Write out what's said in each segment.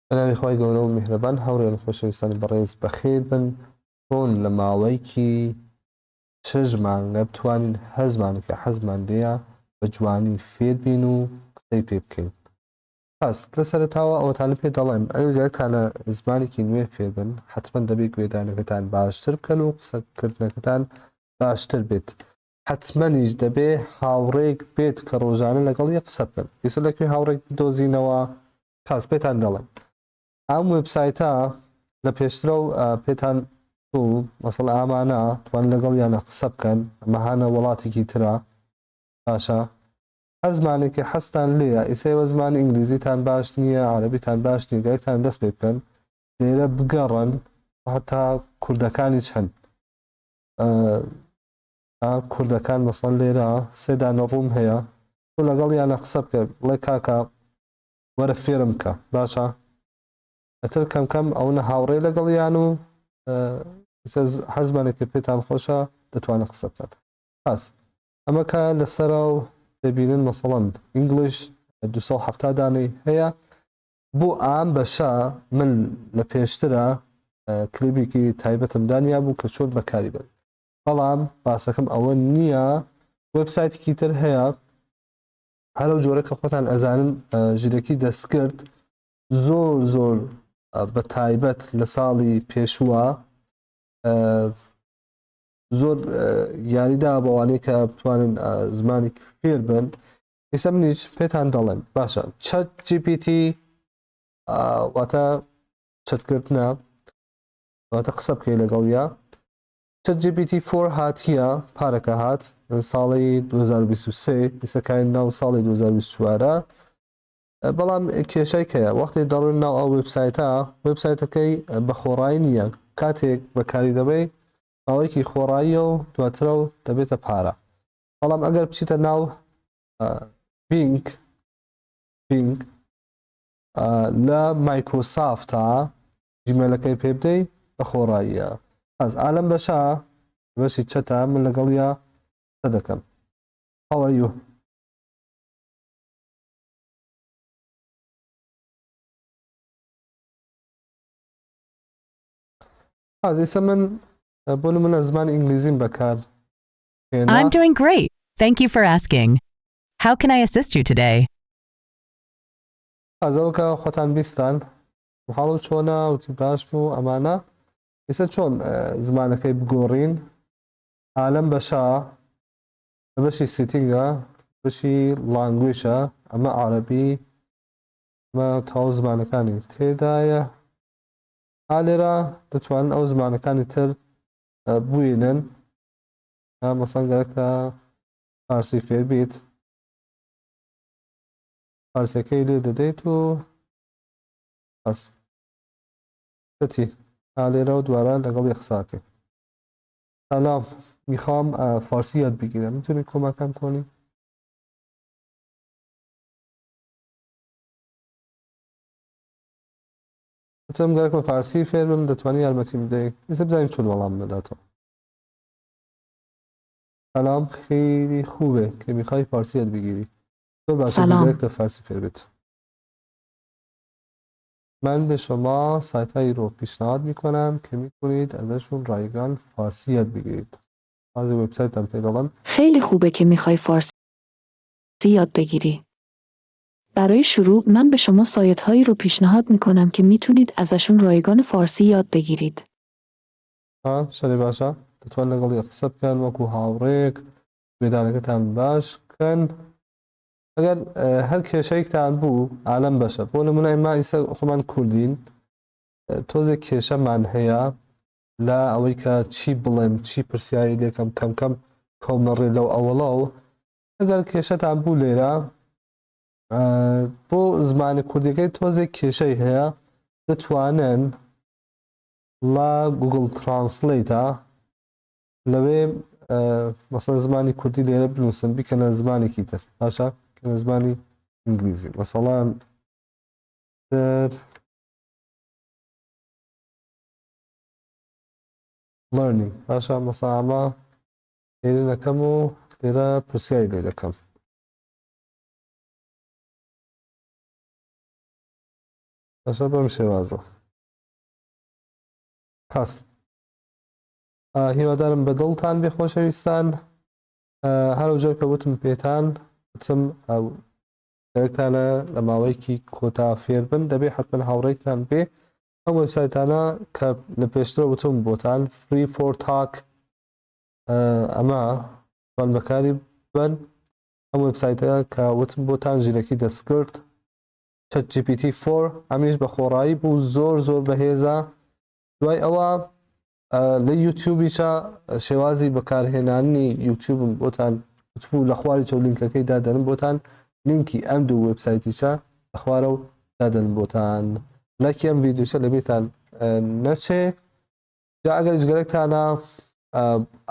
بەناوی خوای گەورە و میهرەبان هاوڕێیان و خۆشەویستانی بەڕێز بەخێر بن چۆن لە ماوەیەکی شەش مانگە بتوانین هەر زمانێک کە حەزمان لێیە بە جوانی فێر بین و قسەی پێ بکەین. پس لە سەرەتاوە ئەوەتانە پێ دەڵێم ئەگەر گەرەکتانە زمانێکی نوێ فێر بن حەتمەن دەبێت گوێدانەکەتان باشتر بکەن و قسەکردنەکەتان باشتر بێت حەتمەنیش دەبێ هاوڕێک بێت کە ڕۆژانە لەگەڵی قسە بکەن. ئیسە لە کوێ هاوڕێک بدۆزینەوە؟ خاس پێتان دەڵێم ئەم وێبسایتە لە پێشترە و پێتان بوو مەسەڵ ئامانە توان لەگەڵ یانە قسە بکەن ئەمە هانە وڵاتێکی ترە باشە هەر زمانێکی حەزتان لێیە ئیسە ئێوە زمانی ئینگلیزیتان باش نییە عەرەبیتان باش نییە گەرەکتان دەست پێ بکەن لێرە بگەڕن هەتا کوردەکانیش هەن کوردەکان مەسەڵەن لێرە سێ دانە ڕووم هەیە تۆ لەگەڵ یانە قسە بکە بڵێ کاکە وەرە فێرم بکە باشە ئەتر کەم کەم ئەونە هاوڕێ لەگەڵ یان و هەر زمانێک کە پێتان خۆشە دەتوانن قسە بکەن پاس ئەمە کە لەسەرە و دەبینن مەسەڵەن English 270 دانەی هەیە بۆ ئام بەشە من لە پێشترە کلیپێکی تایبەتم دانیا بوو کە چۆن بەکاری بن بەڵام باسەکەم ئەوە نییە وێبسایتێکی تر هەیە هەر ئەو جۆرە کە خۆتان ئەزانن ژیرەکی دەستکرد زۆر زۆر بە تایبەت لە ساڵی پێشووە زۆر یاریدا بەوانەی کە بتوانن زمانی فێر بن ئێستا منیش پێتان دەڵێم باشە ChatGPT واتە چەتکردنە واتە قسە بکەی لەگەڵیا ChatGPT 4 هاتیە پارەکە هات ساڵی 2023 ئیسەکانی ناو ساڵی 2024 بەڵام کێشای کەیە وەختی دەڕۆن ناو ئەو وبسایتە وبسایتەکەی بە خۆڕایی نییە کاتێک بەکاری دەبەی ماوەیەکی خۆڕاییە و دواترە و دەبێتە پارە بەڵام ئەگەر بچیتە ناو Bing Bing لە مایکرۆسافتا جیمەلەکەی پێ بدەی بە خۆڕاییە ئەز ئالەم بەشە بەشی چەتە من لەگەڵیا قسە دەکەم How are you? ئاز ئێستا من بۆ نمونە زمانی ئینگلیزیم بەکار هێنا I'm doing great. Thank you for asking. How can I assist you today? ئاز ئەوە کە خۆتان بیستان حاڵم چۆنە وتی باشم و ئەمانە ئێستا چۆن زمانەکەی بگۆڕین ئالەم بەشە لە بەشی setting ە بەشی language ە ئەمە عربی ئەمە تەواو زمانەکانی تێدایە ئا لێرە دەتوانن ئەو زمانەکانی تر بوینن مەسەن گەرەکە فارسی فێر بیت فارسیەکەی لێ دەدەیت و بەس چی ئا لێرە و دوارە لەگەڵی قساکەی سلام میخوام فارسی یاد بگیرم میتونی کمکم کنی؟ وتم گەرەکمە فارسی فێر بم دەتوانی یارمەتیم بدەی ئێستا بزانین چۆن وەڵام بداتەوە سلام خیلی خوبه که میخوای فارسی یاد بگیری زۆر باشە سلام. گەرەکتە فارسی فێر بیت من به شما سایت هایی رو پیشنهاد میکنم که میتونید ازشون رایگان فارسی یاد بگیرید از وبسایتم پێ دەڵێم خیلی خوبه که میخوای فارسی یاد بگیری. برای شروع من به شما سایت هایی رو پیشنهاد میکنم که میتونید ازشون رایگان فارسی یاد بگیرید. ها شەرێ باشە دەتوان لەگەڵی قسە بکەن وەکو هاوڕێک گوێدانەکەتان باش بکەن ئەگەر هەر کێشەیەکتان بوو ئالەم بەشە بۆ نمونە ئێمە ئیستا خۆمان کوردین تۆزێک کێشەمان هەیە لە ئەوەی کە چی بڵێم چی پرسیاری لێکەم کەم کەم کەومەڕێ لەو ئەوەڵەو ئەگەر کێشەتان بوو لێرە بۆ زمانە کوردیەکەی تۆزێک کێشەی هەیە دەتوانن لە Google Translate ە لەوێ مەسەن زمانی کوردی لێرە بنووسن بیکەنە زمانێکی تر باشە بکەنە زمانی ئینگلیزی مەسەڵان تر learning باشە مەسا ئەمە لێرە دەکەم و لێرە پرسیاری لێ دەکەم باشە بەم شێوازە خاس هیوادارم بە دڵتان بێ خۆشەویستان. هەرو جۆر کە وتم پێتان وتم گەرەکتانە لە ماوەیەکی کۆتا فێربن دەبێ حتمما هاوڕێکتان بێ. ئەم وبسایتانە کە لە پێشترە وتم بۆتان Free for Talk، ئەمە توان بەکاری بن. ئەم وبسایتە کە وتم بۆتان ژیرەکی دەستکرد ChatGPT 4، ئەمیش بە خۆڕایی بوو، زۆر زۆر بەهێزە. دوای ئەوە لە یوتیوبیشە شێوازی بەکارهێنانی یوتیوبم بۆتان وتبوو، لە خواری چەو لینکەکەی دادەنم بۆتان، لینکی ئەم دوو وبسایتیشە لە خوارە و دادەنم بۆتان. لایکی ئەم ڤیدیۆشە لەبیرتان نەچێ. جا ئەگەر جگەرەکتانە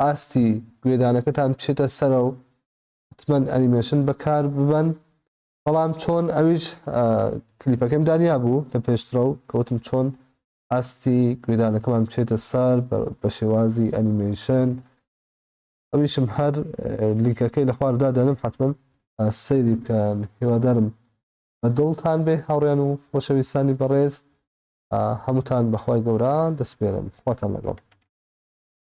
ئاستی گوێدانەکەتان بچێتە سەرەوە حتمما ئەنیمێشن بەکار ببەن، بەڵام چۆن؟ ئەویش کلیپەکەم دانیا بوو لە پێشترەوە کەوتم چۆن ئاستی گوێدانەکەمان بچێتە سەر بە شێوازی ئەنیمەیشن، ئەویشم هەر لینکەکەی لە خوار دادەنم، حتمما سەیری بکەن. هیوادارم بە دڵتان بێ هاوڕیان و خۆشەویستانی بەڕێز. هەمووتان بەخوای گەورە دەسپێرم، خواتان لەگەڵ.